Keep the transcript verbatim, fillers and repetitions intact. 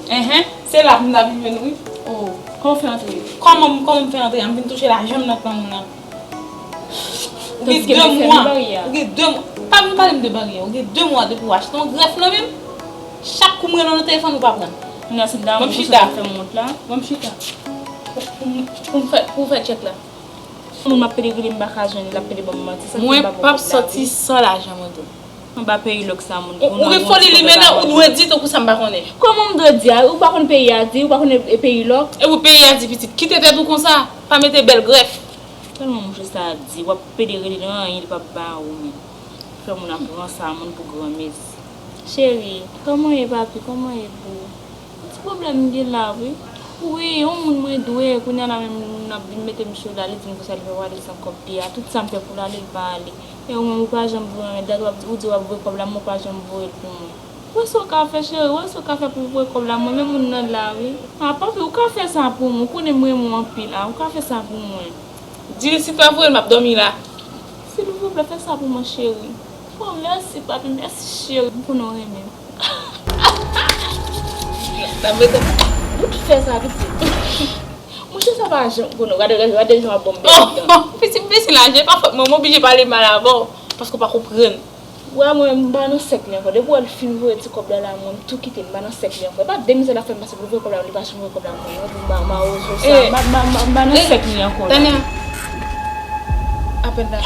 Enhen, se la pou m ta vin jwenn ou, wi. Oh, kòman w fè antre? Kòman, kòman m fè antre a? M vin touche lajan m nan kòm moun nan. Ou gen de mwa. Ou gen de mwa. Pa vin pale m de baryè. Ou gen de mwa depi w achte yon grèf nan men m. Chak kou m rele w nan telefòn, ou pa pran. Kounye a, si m ta rankontre w, sa t ap fè m wont la. Ban m chita. Pou m, pou m fè, pou w fè tchèk la. Moun m ap pede rele, m pa ka jwenn li, l ap pede ban m manti. Sa ki pa bon kòb la, wi. Mwen p ap sòti san lajan mwen tou. Anba peyi lòk sa, moun. Ou gen foli limena, ou dwe di tankou sa m pa konnen. Kòman m dwe di a? Ou pa konn peyi a di, ou pa konn e, e peyi lòk? Epi peyi a di pitit, kite tèt ou konsa, pa mete bèl grèf. Tèlman mouche sa a di, w ap pede rele nan anyen, li p ap ba ou menm. Fè moun ap ranse a moun pou granmesi. Cheri, kòman ye papi? Kòman ye pou ou? Ti pwoblèm m gen la wi. Wi, yon moun mwen dwe, kounye a la menm n ap vin mete m sou la, li di m konsa li pa prale san kòb li a. Tout sa m fè pou l ale, li pa ale. E ou menm ou pa janm voye anyen, dat w ap di, ou di w ap voye kòb la, men ou pa janm voye l pou mwen. Wè sa w ka fè cheri, wè sa w ka fè pou w voye kòb la, mwen menm moun nan la wi. A papi, ou ka fè sa pou mwen, ou konnen m renmen w anpil, a, ou ka fè sa pou mwen. Di li si l pa voye l, m ap dòmi la. Silvouplè, fè sa pou mwen cheri. Oh, mèsi papi, mèsi cheri, m konnen w renmen m. N ap mete bout fè sa pitit. Monchè sa pa janm konnen, gade, gade, gade jan w ap ban m bèl dan. Pitit, m vin si lajan, e pa fòt mwen, m oblije pale mal avè w, paske w pa konprann. Wè mwen, m pa nan sèk li ankò. Depi w wè l fin voye ti kòb la la, mwen, m tou kite l, m pa nan sèk li ankò. E pa de mizè l ap fè m pase pou l voye kòb la, li pa janm voye kòb la mwen non, pou m pa, m pa rezo sa. M pa, m pa, m pa, m pa nan sèk li ankò la. Tanya. Apèn la.